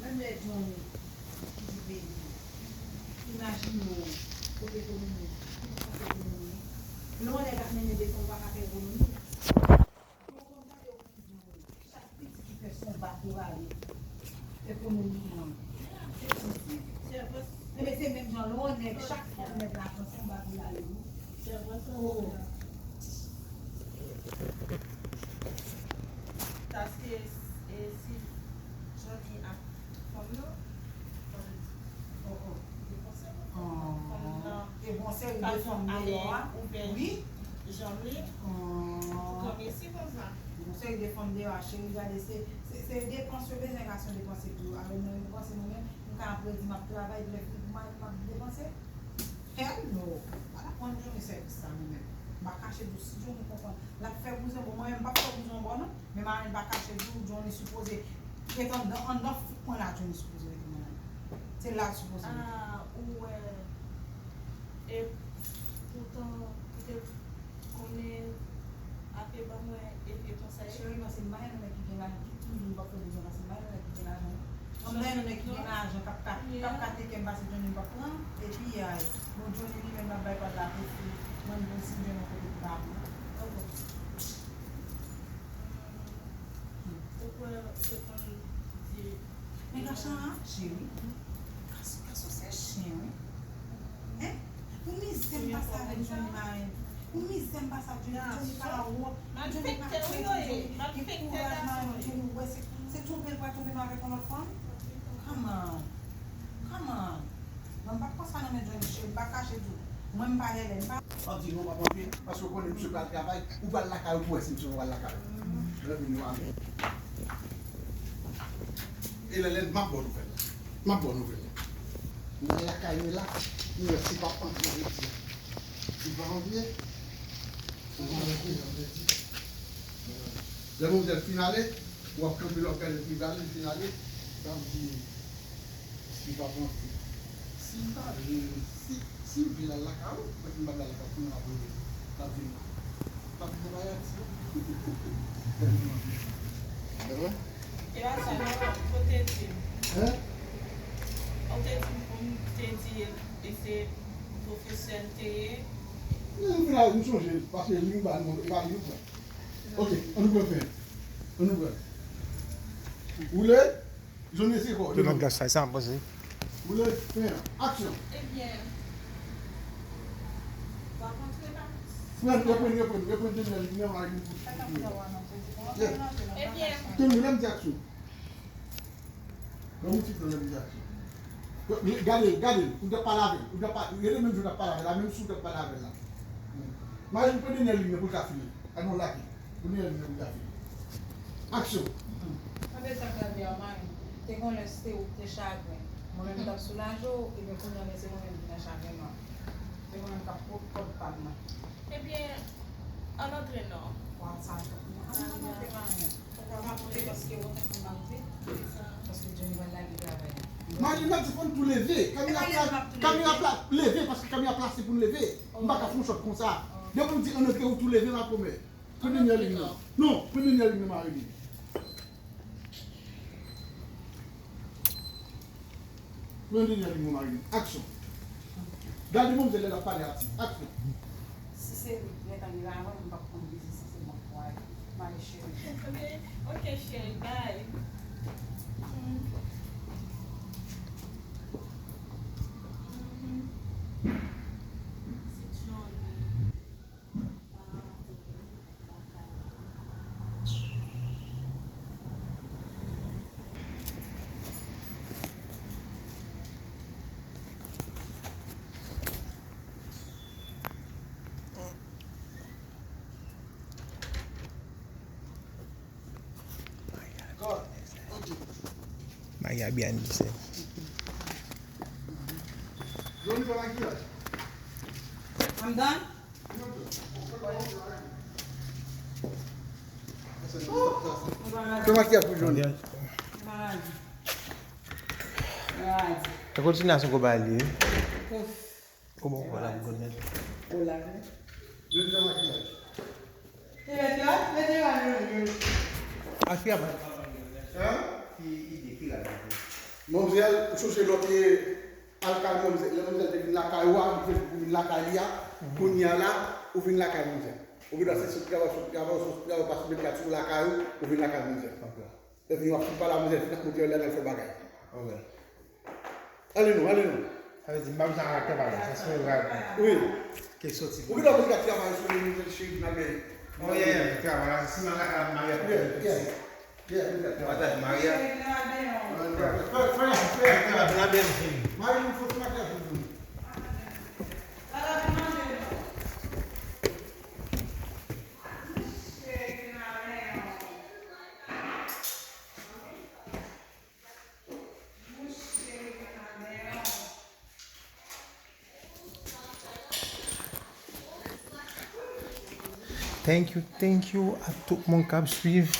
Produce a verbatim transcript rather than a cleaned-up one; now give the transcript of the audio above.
Menm lè Johnny ki di peyi, imajine w, kote ekonomi, ki konsèy ekonomi, lè yon nèg ap mennen de fanm, ou pa ka fè ekonomi. Ou konn gade w, chak piti ki fè se yon bak ou rale ekonomikman. Se santi. Ebyen, se menm jan lè yon nèg, chak fwa yon nèg la pran se yon bak ou rale wi. Paske, e, si Johnny ap fanm nan, fanm, oh, oh, depanse pou fanm nan, fanm nan, e bon, se yon fason defann ale deyò a. Ouvè wi. Janm li pou konbyen si konsa. Bon, se yon defann deyò a, cheri, gade, se, se, se depans yo bezwen, gason depanse tou. Alò, mwen, mwen panse mwen menm, m ka ap redi m ap travay, lè fini pou mari m ap depanse. Hell no! Pa t ap rann Johnny sèvis sa, mwen menm. M pa kache di w, si Johnny konprann, l ap fè bouzen, bon, mwen menm, m p ap fè bouzen bò, non. Men mari m pa kache di w, Johnny sipoze ret anndan, anndan fouk mwen la, Johnny sipoze rete mwen la. Se la l sipoze rete. Ah, ou wè. E poutan, ou te konnen, ape ban mwen e vye konsèy. Cheri, paske m pa gen yon nèg ki gen lajan, tout moun di m p ap fè bouzen, paske m pa gen yon nèg ki gen lajan. Kòm m ta gen yon nèg ki gen lajan, k ap ka, k ap ka teke m, pase Johnny m p ap pran. Epi, ay, bon, Johnny li menm l ap bay pa l la kofi, mwen m konn si m jwenn yon kote pou m ta pran. Ou kwè ou te konn di. Men gason an, cheri. Gason, gason se chen, wi. Hein? Pou mizè m pase avèk Johnny Mayen. Pou mizè m pase avèk Johnny, Johnny pa wòt. Johnny pa kredi, Johnny gen kouraj, Mayen, Johnny wè se, se twonpe l pral twonpe m avèk yon lòt fanm. Come on. Come on. Mwen m p ap pran sa nan men Johnny, cheri, m pa kache di w. Mwen m pa lèlè, m pa. M ap di non, m ap antre, paske w konnen misye pral travay, ou pral lakay ou pou wè si misye pral lakay ou. Lè vini w ale. E lè lè m ap ba w nouvèl la. M ap ba w nouvèl la. Nan lakay mwen la, nou wè si w p ap antre jodi a. Si w pa antre, ou pa antre jodi. Lè manmzèl fin ale, w ap kanpe la, w ap gade l fin ale, l fin ale, sa vle di, si w pa antre. Si l pa vle, si, si l vle l al lakay ou, mwen fin pa vle al lakay ou, kounye a l ap rele. L ap vin la. L ap vin nan Ayiti. E pa sa non, ou te di m. Hein? Ou te di m pou m te di l, e se pwofesè l te ye. Men nou fin al, nou sonje, paske li m ba nou, e pa li nou pran. Ok, ann nou pran fen an. Ann nou pran. Woule. Johnny, se kò. Te nan glas sa, sa m panse. Woule, fen an. Aksyon. Ebyen, w ap antre la. Reprann, reprann, reprann, reprann Daniel, li nan mari m pou. Sa k ap fè w antre, se bon, antre, antre, antre. Ebyen. Tande, lè m di aksyon. Ban m yon ti flan lè m di aksyon. Gade l, gade l, ou t ap pale avè l, ou t ap pa-, gade menm jan w t ap pale avè l la, menm si w t ap pale avè l la. Mari m pran Daniel li nan pou l ka fini. Ak yon laki. Pou Daniel li nan pou l ka fini. Aksyon. Tande sa k ap di a, mari m. Te gon lè se ou k te chagren. Mwen menm m t ap soulaje w, ebyen kounye a men se mwen menm ki nan chagren nan. Se mwen menm k ap pot kòd pa m nan. Ebyen, ann antre non. Wa, sa, ann antre, mari m. Ou pa monte paske ou konn m ap di. Paske Johnny pral lage travay la. Mari m, n ap di fò n tou leve. Kamera pla-, kamera pla-, leve, paske kamera plase pou n leve. M pa ka fè yon shot konsa. Depi w di ann antre, ou tou leve, ma kòmè. Pran Daniel li non. Non, pran Daniel li non, mari m. Pran Daniel li non, mari m. Aksyon. Gade manmzèl lè l ap pale a Ti. Aksyon. Si se li k gentan gen lajan, m p ap konn biznis, se mwen k pral ale. M ale cheri. Ok, ok, cheri, bye. Mhm. Se Johnny. Mari a byen di se. Johnny fè makiyaj. I'm done. Fè makiyaj pou Johnny. Mwen kontinye a son konpayi li wi. Ou bon konpayi la pou konnen. Ou la vre. Johnny fè makiyaj. Te mete yo, mete yo a Johnny. Afi a pa. Hein? Ki ide ki la. Manmzèl, ou sonje lè w te al kay manmzèl, lè manmzèl te vin lakay ou a, li te vin lakay li a, kounye a la, ou vin lakay manmzèl. Ou gen dwa se sot travay, sot travay, sot travay, ou pase met kat sou lakay ou, ou vin lakay manmzèl. Lè fini w ap sot pale a manmzèl, fin ap montre w lè l al fè bagay. Ale non, ale non. Sa vle di, m pa bezwen al travay, sa se rad. Wi. Ke soti. Ou gen dwa vin kat travay sou li, manmzèl cheri, vin al benyen. Oh, yeah, yeah, travay la, si m al lakay m marye ap Yeah, yeah. Yeah, yeah. Pataj marye a. Fè, fè, fè, fè. Travay la bèl fini. Mari m fout makyaj pou nou. Thank you, thank you a tout moun k ap swiv.